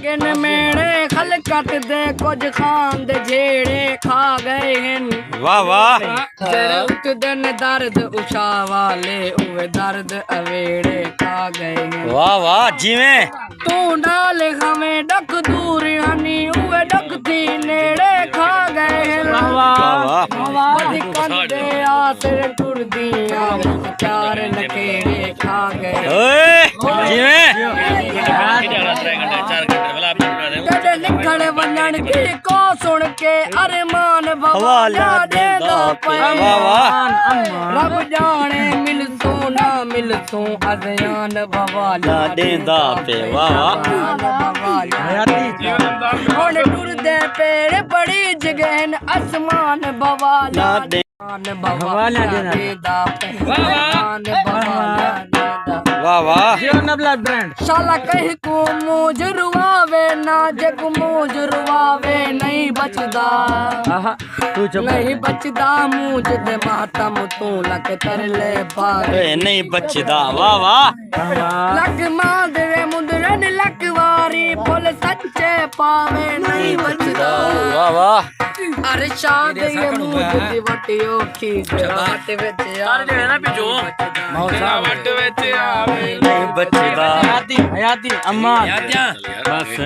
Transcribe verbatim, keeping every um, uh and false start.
کن میڑے خلقت دے کجھ خان دے جھیڑے کھا ڳئے ہن۔ واہ واہ۔ جڑے اٹھدن درد عشاء والے، اوہ درد اویڑے کھا ڳئے ہن۔ واہ واہ جیویں۔ توں نال ہمیں ݙکھ دور ہنی، اوہ ݙکھ تھی نیڑے کھا ڳئے ہن۔ واہ واہ۔ ودھ کندے آسر ٹردیاں، چار لکیڑے کھا ڳئے۔ اوئے جیویں۔ تیݙے نکھڑ ونڄݨ دی کو سݨ کے ارمان بوالا ݙیندا پئے۔ واہ واہ۔ رب ڄاݨے ملسوں نہ ملسوں، اذیان بوالا لا ݙیندا پئے۔ واہ واہ۔ بوالا۔ ہݨ ٹردے پیڑ بڑی جڳہن، اسمان بوالا لا ݙے- بوالا ݙیندا پئے۔ بوالا ݙیندا۔ واہ واہ۔ جیو نبلا برانڈ۔ شالا کہیں کوں مونجھ رواوے نہ، جیکوں مونجھ رواوے نہیں بچدا۔ آہا۔ توں چپ۔ نہیں بچدا مونجھ دے ماتم توں، لکھ ترلے پاوے۔ اے نہیں بچدا۔ واہ واہ۔ لکھ ماں دے مندرن لکھ واری، پھل سچے پاوے نہیں بچدا۔ واہ واہ۔ ارشاد یہ مونجھ دی وٹی اوکھی، جڑا وٹ وچ آوے۔ نہیں بچدا۔ حیاتی، حیاتی، امان۔ بس۔